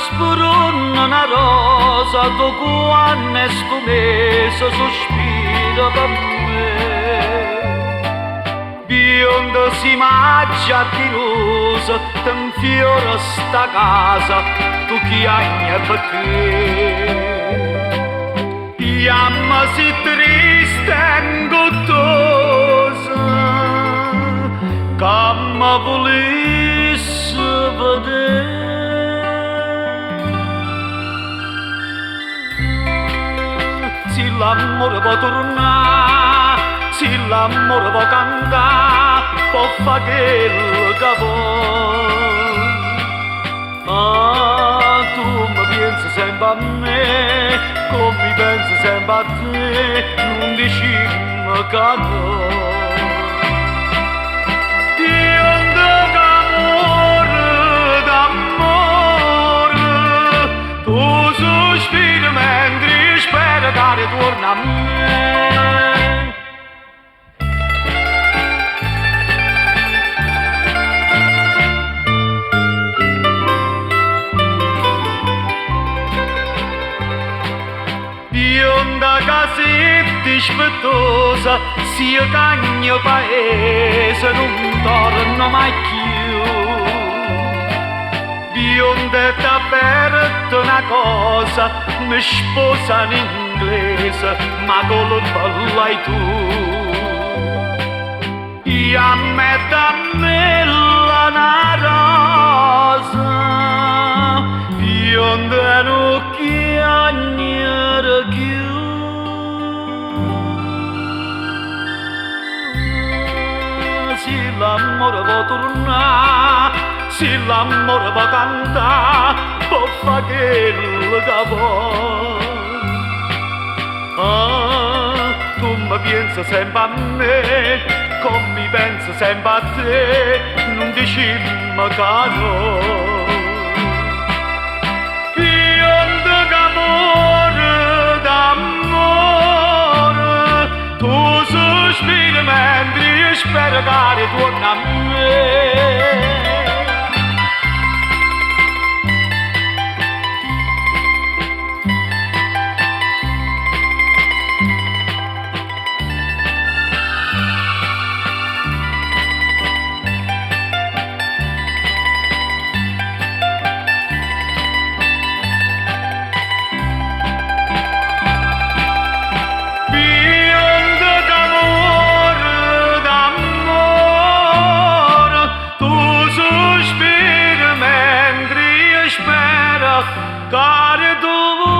sfronna 'na rosa tu quanno è 'stu mese suspira pe' me. Bionda si maggio addirosa, te 'nfiora 'sta casa, tu chiagne pecché. Jammo si triste e 'nguttosa, ca me vulisse vedé. Si l'ammore vo' turnà, si l'ammore vo' cantà, po' fa chello ca vo'. Ah, tu me piense sempe a me, comme i' penso sempe a te, nun dicimmo ca no. Bionda ca muore d'ammore, tu suspire mentre io spero ca rituorne a me. Bionda ca si dispettosa, si io cagno paese nun torno mai cchiù. Bionda t'avverto na cosa, me sposa n'inglese, ma colpa l'hai tu. Jamme dammella na rosa, bionda nu chiagnere cchiù. Si l'ammore vo' turnà, si l'ammore vo' cantà, po' fa chello ca vo'. Ah, tu me piense sempe a me, comme i' penso sempe a te, nun dicimmo ca no. Bionda ca muore d'ammore, tu suspire mentre io spero ca rituorne a me. Bionda ca muore d'ammore, tu suspire mentre io spero ca rituorne.